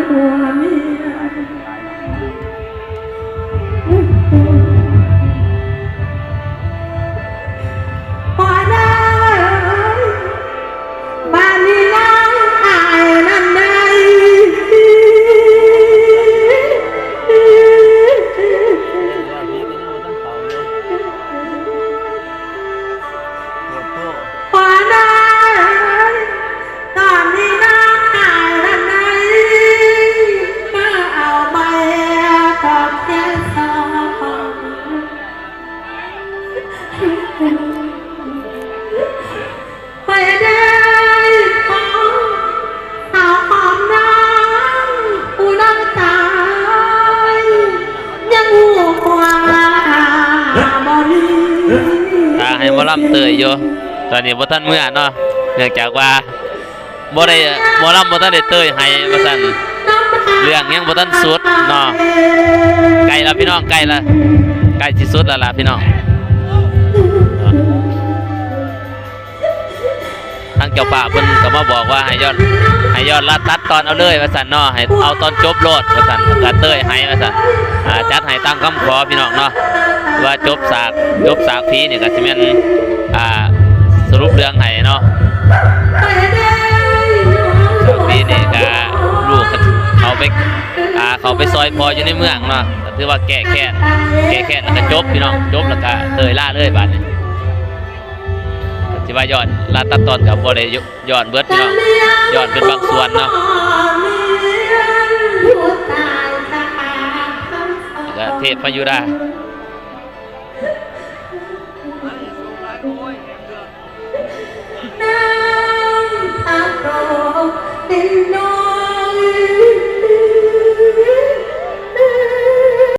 ຜົວເມຍ ພໍ່ນາງ ບາດນີ້ນາງອາຍນັ້ນໃດ ພໍ່ນາງ ຕອນນີ້ນາງອາຍນັ້ນໃດ ມາເອົາໃບຕອບແທນສອງ ຂ້ອຍໄດ້ຂໍສາວຂອງນາງ ຜູ້ນາງຕາຍ ຍັງຮູ້ຄວາມບໍ່ດີ ຖ້າໃຫ້ໝໍລຳເຕີຍຢູ່ ຕອນນີ້ບໍ່ທັນເມືອເນາະ ເນື່ອງຈາກວ່າ ບໍ່ໄດ້ ໝໍລຳບໍ່ທັນໄດ້ເຕີຍໃຫ້ວ່າຊັ້ນ ເລື່ອງຍັງບໍ່ທັນສຸດເນາະ ໃກ້ລະພີ່ນ້ອງ ໃກ້ລະ ໃກ້ຊິສຸດແລ້ວລະພີ່ນ້ອງ ທາງເຈົ້າພາບເພິ່ນກໍມາບອກວ່າໃຫ້ຍ້ອນ ໃຫ້ຍ້ອນລັດຕັດຕອນເອົາເລີຍວ່າຊັ້ນເນາະ ໃຫ້ເອົາຕອນຈົບໂລດວ່າຊັ້ນ ກໍເຕີຍໃຫ້ວ່າຊັ້ນ ອ່າ ຈັດໃຫ້ຕາມຄຳຂໍພີ່ນ້ອງເນາະ ວ່າຈົບສາກ ຈົບສາກຜີນີ້ກໍຊິແມ່ນ ອ່າ ສະຫຼຸບເລື່ອງໃຫ້ເນາະ ສາກຜີນີ້ກໍລູກເຂົາໄປ ອ່າ ເຂົາໄປຊ່ອຍພໍ່ຢູ່ໃນເມືອງເນາະ ກໍຖືວ່າແກ້ແຄ້ນ ແກ້ແຄ້ນແລ້ວກໍຈົບພີ່ນ້ອງ ຈົບແລ້ວກໍເຕີຍລາເລີຍບາດນີ້ ກໍຊິວ່າຍ້ອນລັດຕັດຕອນກໍບໍ່ໄດ້ ຍ້ອນເບິດພີ່ນ້ອງ ຍ້ອນເປັນບາງສ່ວນເນາະ ແລ້ວກະເທບພະຍຸດາ